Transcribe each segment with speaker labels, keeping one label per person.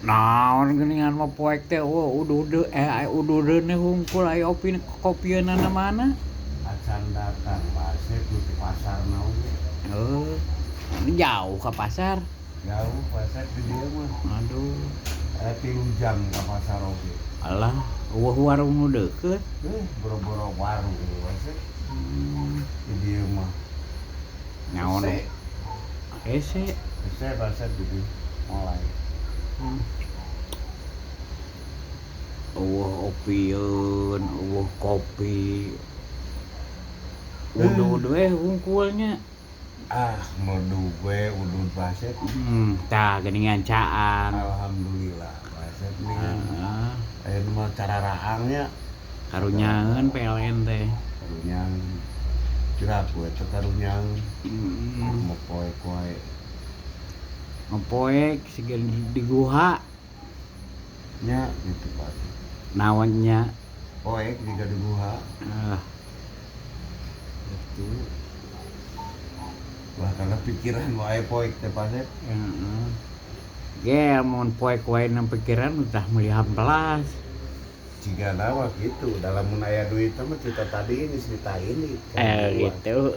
Speaker 1: Naon geuningan mah poek teh eueuh uduh ududeun hungkul aya opi kopieunana mana.
Speaker 2: Acan datang Pak Asep di pasar naon ge.
Speaker 1: Heuh. Ini jauh ke pasar.
Speaker 2: Jauh Pak Asep di dieu mah.
Speaker 1: Aduh.
Speaker 2: Aya 3 jam ka pasar oge.
Speaker 1: Alah, eueuh warung nu deukeut.
Speaker 2: Boro-boro warung Pak Asep. Di dieu mah.
Speaker 1: Naon? Hese.
Speaker 2: Hese Pak Asep di dieu mulai.
Speaker 1: Eueuh opieun, eueuh kopi. Udud we hungkulnya.
Speaker 2: Ah, medu we udud Pak Asep.
Speaker 1: Tah geuningan caang.
Speaker 2: Alhamdulillah Pak Asep geuningan. Aya nu mah cara raangnya.
Speaker 1: Karunyaeun PLN teh.
Speaker 2: Karunyaeun. Jerat we teh karunyaeun. Mopoek wae.
Speaker 1: Mopoek siga di guha.
Speaker 2: Nya gitu Pak.
Speaker 1: Naonnya?
Speaker 2: Poek jiga di guha. Gitu. Wah, karena pikiran wae poek teh Pak Asep.
Speaker 1: Heeh. Ge mun poek wae na pikiran udah meuli hampelas.
Speaker 2: Jiga nawa gitu, dalam mun aya duit mah cerita tadi ini cerita ini.
Speaker 1: Gitu.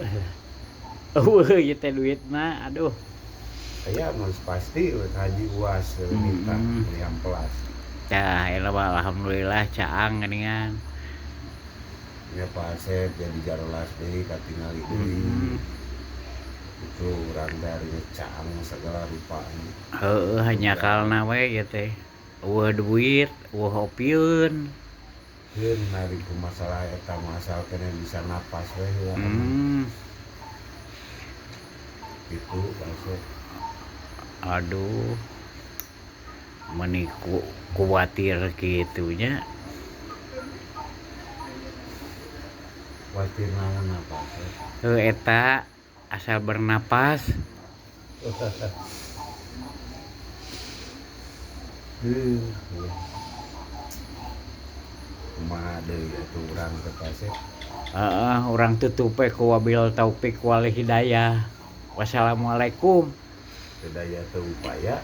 Speaker 1: Eueuh ieu teh duitna, aduh.
Speaker 2: Aya mah pasti we haji uas we minta meuli hampelas.
Speaker 1: Tah, eta mah alhamdulillah caang geuningan.
Speaker 2: Ya Pak Asep jadi jarolas deui katingali deui. Itu urang teh ari caang segala rupa.
Speaker 1: Heueuh, hanyakalna we ieu teh. Eueuh duit, eueuh opieun.
Speaker 2: Keun nari ku masalah eta mah asal keneh bisa napas we heula. Gitu Pak Asep.
Speaker 1: Aduh. Meni kuatir kitunya.
Speaker 2: Kuatir naon apa?
Speaker 1: Heuh eta asal bernapas.
Speaker 2: Heuh. Kumaha deui atuh urang teh Pak Asep?
Speaker 1: Heeh, urang tutup we ku wabil taufik wal hidayah. Wassalamualaikum.
Speaker 2: Hidayah teu upaya.